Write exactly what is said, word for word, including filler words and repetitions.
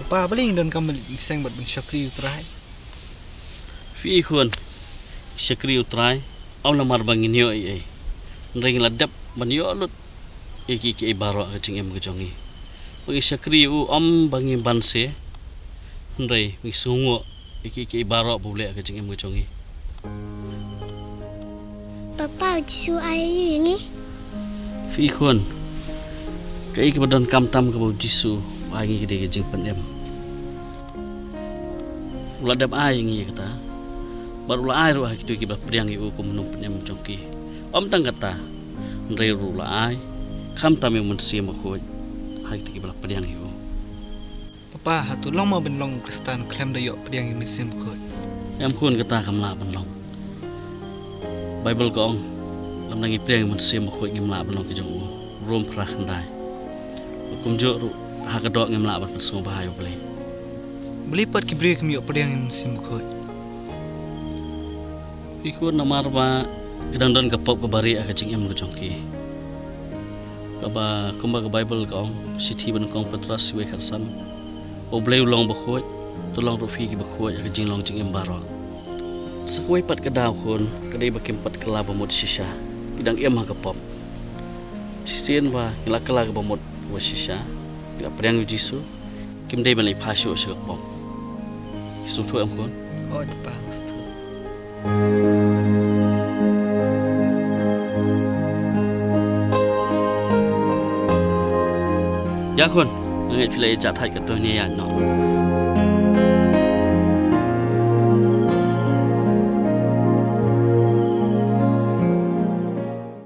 Papa, balei ngin donkam ban seng bad ban shakri ïa u Trai? Phi i khun, shakri ïa u Trai ym namar ba ngin ïoh ei ei, hynrei ngi la dep ban ïoh lut ïa kiei kiei baroh ha ka jingim ka jong ngi. Ba ngi shakri ïa u ym ba ngi banse, hynrei ba ngi sngewnguh ïa kiei kiei baroh ba u leh ha ka jingim ka jong ngi. Papa, u Jisu u ai aïu ïa ngi? Phi i khun, kaei kaba donkam tam kaba u Jisu u ai ngi ka dei ka jingpynim. U la dep ai ïa ngi ïa kata, bad u la ai ruh ha kito kiba la pdiang ïa u kum u nongpynim jong ki. Ym tang kata, hynrei ruh u la ai khamtam ïa u Mynsiem Bakhuid ha kito kiba la pdiang ïa u. Papa, hato long ma ban long u Khristan khlem da ïoh pdiang ïa u Mynsiem Bakhuid? Em khun, kata kam lah ban long. Baibl ka ong, lymda ngi pdiang ïa u Mynsiem Bakhuid ngim lah ban long ki jong u. Rom phra khyndai. Kumjuh ruh ha ka doh ngim lah ban pynsngewbha ïa U Blei. Balei pat ki briew kim ïoh pdiang ïa u Mynsiem Bakhuid? Phi i khun, namar ba ki dang don ka pop kaba rieh ha ka jingim ka jong ki. Kaba, kumba ka Baibl ka ong, shithi ba nyngkong Petros wei khatsan, ba U Blei u long bakhuid, to long ruh phi ki bakhuid ha ka jinglong jingim baroh. Sa kawei pat ka daw khun, ka dei ba kim pat kylla ba mut shisha, ki dang im ha ka pop. Shisien ba ngi la kylla kaba mut ba shisha, ngi la pdiang ïa u Jisu, kim dei ban leit phai shuh sha ka pop. Ngi sngewthuh em khun? Hooid pa, ngi sngewthuh. Ïa khun, nga ngeit phi la ïa jah thait katto katne ïa noh.